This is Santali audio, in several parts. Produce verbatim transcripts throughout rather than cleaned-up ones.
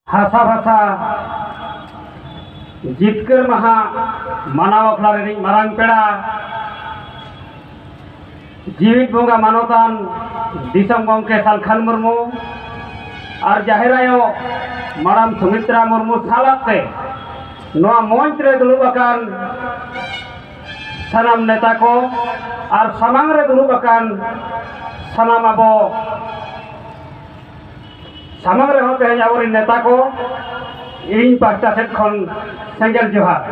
ᱦᱟᱥᱟ ᱵᱷᱟᱥᱟ ᱡᱤᱛᱠᱟᱹᱨ ᱢᱟᱦᱟ ᱢᱟᱱᱟᱣ ᱟᱠᱷᱲᱟ ᱨᱤᱱᱤᱡ ᱢᱟᱨᱟᱝ ᱯᱮᱲᱟ, ᱡᱤᱣᱤᱫ ᱵᱚᱸᱜᱟ ᱢᱟᱱᱚᱛᱟᱱ ᱫᱤᱥᱚᱢ ᱜᱚᱢᱠᱮ ᱥᱟᱞᱠᱷᱟᱱ ᱢᱩᱨᱢᱩ ᱟᱨ ᱡᱟᱦᱮᱨ ᱟᱭᱳ ᱢᱟᱲᱟᱢ ᱥᱩᱢᱤᱛᱨᱟ ᱢᱩᱨᱢᱩ ᱥᱟᱞᱟᱜ ᱛᱮ ᱱᱚᱣᱟ ᱢᱚᱧᱪ ᱨᱮ ᱫᱩᱲᱩᱵ ᱟᱠᱟᱱ ᱥᱟᱱᱟᱢ ᱱᱮᱛᱟ ᱠᱚ ᱟᱨ ᱥᱟᱢᱟᱝ ᱨᱮ ᱫᱩᱲᱩᱵ ᱟᱠᱟᱱ ᱥᱟᱱᱟᱢ ᱟᱵᱚ ᱥᱟᱢᱟᱝ ᱨᱮᱦᱚᱸ ᱛᱮᱦᱮᱧ ᱟᱵᱚᱨᱮᱱ ᱱᱮᱛᱟ ᱠᱚ, ᱤᱧ ᱯᱟᱦᱴᱟ ᱥᱮᱫ ᱠᱷᱚᱱ ᱥᱮᱸᱜᱮᱞ ᱡᱚᱦᱟᱨ᱾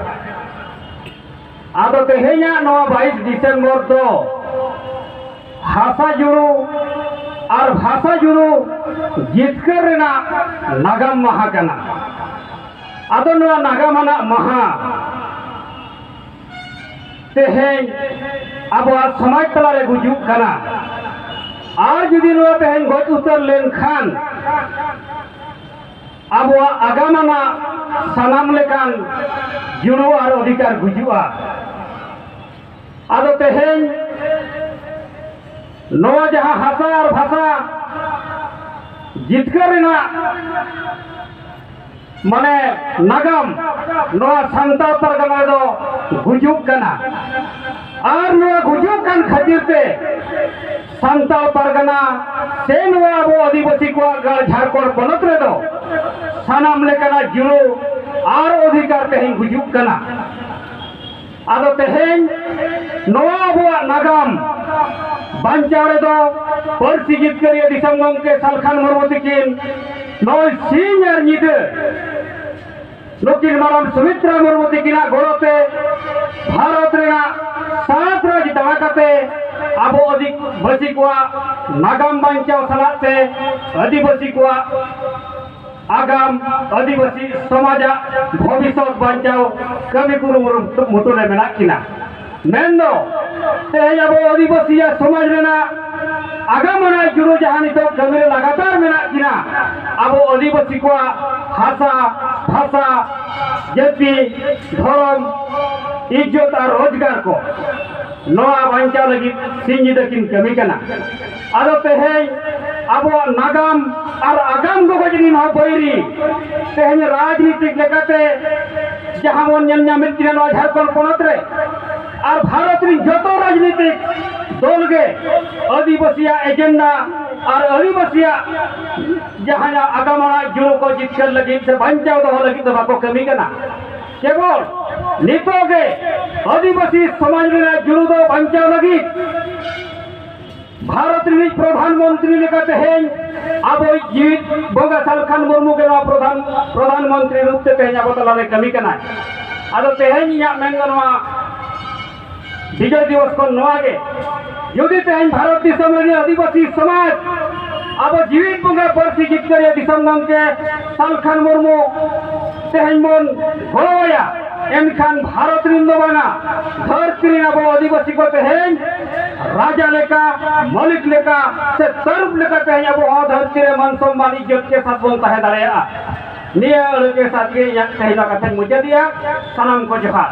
ᱟᱫᱚ ᱛᱮᱦᱮᱧᱟᱜ ᱱᱚᱣᱟ ᱵᱟᱭᱤᱥ ᱰᱤᱥᱮᱢᱵᱚᱨ ᱫᱚ ᱦᱟᱥᱟ ᱡᱩᱲᱩ ᱟᱨ ᱵᱷᱟᱥᱟ ᱡᱩᱲᱩ ᱡᱤᱛᱠᱟᱹᱨ ᱨᱮᱱᱟᱜ ᱱᱟᱜᱟᱢ ᱢᱟᱦᱟ ᱠᱟᱱᱟ᱾ ᱟᱫᱚ ᱱᱚᱣᱟ ᱱᱟᱜᱟᱢ ᱟᱱᱟᱜ ᱢᱟᱦᱟ ᱛᱮᱦᱮᱧ ᱟᱵᱚᱣᱟᱜ ᱥᱚᱢᱟᱡᱽ ᱛᱟᱞᱟᱨᱮ ᱜᱩᱡᱩᱜ ᱠᱟᱱᱟ᱾ ᱟᱨ ᱡᱩᱫᱤ ᱱᱚᱣᱟ ᱛᱮᱦᱮᱧ ᱜᱚᱡ ᱩᱛᱟᱹᱨ ᱞᱮᱱᱠᱷᱟᱱ, ᱟᱵᱚᱣᱟᱜ ᱟᱜᱟᱢ ᱟᱱᱟᱜ ᱥᱟᱱᱟᱢ ᱞᱮᱠᱟᱱ ᱡᱩᱲᱩ ᱟᱨ ᱚᱫᱷᱤᱠᱟᱨ ᱜᱩᱡᱩᱜᱼᱟ᱾ ᱟᱫᱚ ᱛᱮᱦᱮᱧ ᱱᱚᱣᱟ ᱡᱟᱦᱟᱸ ᱦᱟᱥᱟ ᱟᱨ ᱵᱷᱟᱥᱟ ᱡᱤᱛᱠᱟᱹᱨ ᱨᱮᱱᱟᱜ ᱢᱟᱱᱮ ᱱᱟᱜᱟᱢ ᱱᱚᱣᱟ ᱥᱟᱱᱛᱟᱲ ᱯᱟᱨᱜᱟᱱᱟ ᱨᱮᱫᱚ ᱜᱩᱡᱩᱜ ᱠᱟᱱᱟ᱾ ᱟᱨ ᱱᱚᱣᱟ ᱜᱩᱡᱩᱜ ᱠᱟᱱ ᱠᱷᱟᱹᱛᱤᱨ ᱛᱮ ᱥᱟᱱᱛᱟᱲ ᱯᱟᱨᱜᱟᱱᱟ ᱥᱮ ᱱᱚᱣᱟ ᱟᱵᱚ ᱟᱹᱫᱤᱵᱟᱹᱥᱤ ᱠᱚᱣᱟᱜ ᱜᱟᱲ ᱡᱷᱟᱲᱠᱷᱚᱸᱰ ᱯᱚᱱᱚᱛ ᱨᱮᱫᱚ ᱥᱟᱱᱟᱢ ᱞᱮᱠᱟᱱᱟᱜ ᱡᱩᱲᱩ ᱟᱨ ᱚᱫᱷᱤᱠᱟᱨ ᱛᱮᱦᱮᱧ ᱜᱩᱡᱩᱜ ᱠᱟᱱᱟ᱾ ᱟᱫᱚ ᱛᱮᱦᱮᱧ ᱱᱚᱣᱟ ᱟᱵᱚᱣᱟᱜ ᱱᱟᱜᱟᱢ ᱵᱟᱧᱪᱟᱣ ᱨᱮᱫᱚ ᱯᱟᱹᱨᱥᱤ ᱡᱤᱛᱠᱟᱹᱨᱤᱭᱟᱹ ᱫᱤᱥᱚᱢ ᱜᱚᱢᱠᱮ ᱥᱟᱞᱠᱷᱟᱱ ᱢᱩᱨᱢᱩ ᱛᱤᱠᱤᱱ ᱱᱚᱜᱼᱚᱭ ᱥᱤᱧ ᱟᱨ ᱧᱤᱫᱟᱹ ᱱᱩᱠᱤᱱ ᱢᱟᱨᱟᱝ ᱥᱩᱢᱤᱛᱨᱟ ᱢᱩᱨᱢᱩ ᱛᱤᱠᱤᱱᱟᱜ ᱜᱚᱲᱚ ᱛᱮ ᱵᱷᱟᱨᱚᱛ ᱨᱮᱱᱟᱜ ᱥᱟᱛ ᱨᱟᱡᱽ ᱫᱟᱬᱟ ᱠᱟᱛᱮ ᱟᱵᱚ ᱟᱹᱫᱤᱵᱟᱹᱥᱤ ᱠᱚᱣᱟᱜ ᱱᱟᱜᱟᱢ ᱵᱟᱧᱪᱟᱣ ᱥᱟᱞᱟᱜ ᱛᱮ ᱟᱹᱫᱤᱵᱟᱹᱥᱤ ᱠᱚᱣᱟᱜ ᱟᱜᱟᱢ ᱟᱹᱫᱤᱵᱟᱹᱥᱤ ᱥᱚᱢᱟᱡᱟᱜ ᱵᱷᱚᱵᱤᱥᱚᱛ ᱵᱟᱧᱪᱟᱣ ᱠᱟᱹᱢᱤ ᱠᱩᱨᱩᱢᱩᱴᱩ ᱨᱮ ᱢᱮᱱᱟᱜ ᱠᱤᱱᱟ᱾ ᱢᱮᱱᱫᱚ ᱛᱮᱦᱮᱧ ᱟᱵᱚ ᱟᱹᱫᱤᱵᱟᱹᱥᱤᱭᱟᱜ ᱥᱚᱢᱟᱡᱽ ᱨᱮᱱᱟᱜ ᱟᱜᱟᱢ ᱟᱱᱟᱜ ᱡᱩᱲᱩ ᱡᱟᱦᱟᱸ ᱱᱤᱛᱚᱜ ᱠᱟᱹᱢᱤ ᱨᱮ ᱞᱟᱜᱟᱛᱟᱨ ᱢᱮᱱᱟᱜ ᱠᱤᱱᱟ, ᱟᱵᱚ ᱟᱹᱫᱤᱵᱟᱹᱥᱤ ᱠᱚᱣᱟᱜ ᱦᱟᱥᱟ, ᱵᱷᱟᱥᱟ, ᱡᱟᱹᱛᱤ, ᱫᱷᱚᱨᱚᱢ, ᱤᱡᱽᱡᱚᱛ ᱟᱨ ᱨᱳᱡᱽᱜᱟᱨ ᱠᱚ ᱱᱚᱣᱟ ᱵᱟᱧᱪᱟᱣ ᱞᱟᱹᱜᱤᱫ ᱥᱤᱧ ᱧᱤᱫᱟᱹ ᱠᱤᱱ ᱠᱟᱹᱢᱤ ᱠᱟᱱᱟ᱾ ᱟᱫᱚ ᱛᱮᱦᱮᱧ ᱟᱵᱚᱣᱟᱜ ᱱᱟᱜᱟᱢ ᱟᱨ ᱟᱜᱟᱢ ᱜᱚᱜᱚᱡ ᱨᱤᱱ ᱦᱚᱸ ᱵᱟᱹᱭᱨᱤ ᱛᱮᱦᱮᱧ ᱨᱟᱡᱽᱱᱤᱛᱤᱠ ᱞᱮᱠᱟᱛᱮ ᱡᱟᱦᱟᱸ ᱵᱚᱱ ᱧᱮᱞ ᱧᱟᱢᱮᱫ ᱠᱤᱱᱟ ᱱᱚᱣᱟ ᱡᱷᱟᱲᱠᱷᱚᱸᱰ ᱯᱚᱱᱚᱛ ᱨᱮ, ᱟᱨ ᱵᱷᱟᱨᱚᱛ ᱨᱤᱱ ᱡᱚᱛᱚ ᱨᱟᱡᱽᱱᱤᱛᱤᱠ ᱫᱚᱞ ᱜᱮ ᱟᱹᱫᱤᱵᱟᱹᱥᱤᱭᱟᱜ ᱮᱡᱮᱱᱰᱟ ᱟᱨ ᱟᱹᱫᱤᱵᱟᱹᱥᱤᱭᱟᱜ ᱡᱟᱦᱟᱸᱭᱟᱜ ᱟᱜᱟᱢ ᱟᱱᱟᱜ ᱡᱩᱲᱩ ᱠᱚ ᱡᱤᱛᱠᱟᱹᱨ ᱞᱟᱹᱜᱤᱫ ᱥᱮ ᱵᱟᱧᱪᱟᱣ ᱫᱚᱦᱚ ᱞᱟᱹᱜᱤᱫ ᱫᱚ ᱵᱟᱠᱚ ᱠᱟᱹᱢᱤ ᱠᱟᱱᱟ᱾ ᱠᱮᱵᱚᱞ ᱱᱤᱛᱚᱜ ᱜᱮ ᱟᱹᱫᱤᱵᱟᱹᱥᱤ ᱥᱚᱢᱟᱡᱽ ᱨᱮᱱᱟᱜ ᱡᱩᱲᱩ ᱫᱚ ᱵᱟᱧᱪᱟᱣ ᱞᱟᱹᱜᱤᱫ ᱵᱷᱟᱨᱚᱛ ᱨᱤᱱᱤᱡ ᱯᱨᱚᱫᱷᱟᱱ ᱢᱚᱱᱛᱨᱤ ᱞᱮᱠᱟ ᱛᱮᱦᱮᱧ ᱟᱵᱚᱭᱤᱡ ᱡᱤᱣᱤᱫ ᱵᱚᱸᱜᱟ ᱥᱟᱞᱠᱷᱟᱱ ᱢᱩᱨᱢᱩ ᱜᱮ ᱱᱚᱣᱟ ᱯᱨᱚᱫᱷᱟᱱ, ᱯᱨᱚᱫᱷᱟᱱ ᱢᱚᱱᱛᱨᱤ ᱨᱩᱯ ᱛᱮ ᱛᱮᱦᱮᱧ ᱟᱵᱚ ᱛᱟᱞᱟᱨᱮ ᱠᱟᱹᱢᱤ ᱠᱟᱱᱟᱭ᱾ ᱟᱫᱚ ᱛᱮᱦᱮᱧ ᱤᱧᱟᱹᱜ ᱢᱮᱱ ᱫᱚ ᱱᱚᱣᱟ ᱵᱤᱡᱚᱭ ᱫᱤᱵᱚᱥ ᱠᱷᱚᱱ ᱱᱚᱣᱟ ᱜᱮ, ᱡᱩᱫᱤ ᱛᱮᱦᱮᱧ ᱵᱷᱟᱨᱚᱛ ᱫᱤᱥᱚᱢ ᱨᱮᱱ ᱟᱹᱫᱤᱵᱟᱹᱥᱤ ᱥᱚᱢᱟᱡᱽ ᱟᱵᱚ ᱡᱤᱣᱤᱫ ᱵᱚᱸᱜᱟ ᱯᱟᱹᱨᱥᱤ ᱡᱤᱛᱠᱟᱹᱨᱤᱭᱟᱹ ᱫᱤᱥᱚᱢ ᱜᱚᱢᱠᱮ ᱥᱟᱞᱠᱷᱟᱱ ᱢᱩᱨᱢᱩ ᱛᱮᱦᱮᱧ ᱵᱚᱱ ᱜᱚᱲᱚᱣᱟᱭᱟ, ᱮᱱᱠᱷᱟᱱ ᱵᱷᱟᱨᱚᱛ ᱨᱤᱱ ᱫᱚ ᱵᱟᱝᱟ, ᱫᱷᱟᱹᱨᱛᱤ ᱨᱤᱱ ᱟᱵᱚ ᱟᱹᱫᱤᱵᱟᱹᱥᱤ ᱠᱚ ᱛᱮᱦᱮᱧ ᱨᱟᱡᱟ ᱞᱮᱠᱟ, ᱢᱟᱹᱞᱤᱠ ᱞᱮᱠᱟ ᱥᱮ ᱛᱟᱹᱨᱩᱵ ᱞᱮᱠᱟ ᱛᱮᱦᱮᱧ ᱟᱵᱚ ᱦᱚᱸ ᱫᱷᱟᱹᱨᱛᱤ ᱨᱮ ᱢᱟᱱ ᱥᱚᱢᱢᱟᱱ ᱤᱡᱡᱚᱛ ᱠᱮ ᱥᱟᱛ ᱵᱚᱱ ᱛᱟᱦᱮᱸ ᱫᱟᱲᱮᱭᱟᱜᱼᱟ᱾ ᱱᱤᱭᱟᱹ ᱟᱹᱲᱟᱹ ᱠᱮ ᱥᱟᱛ ᱜᱮ ᱤᱧᱟᱹᱜ ᱛᱮᱦᱮᱧ ᱱᱚᱣᱟ ᱠᱟᱛᱷᱟᱧ ᱢᱩᱪᱟᱹᱫᱮᱜᱼᱟ᱾ ᱥᱟᱱᱟᱢ ᱠᱚ ᱡᱚᱦᱟᱨ᱾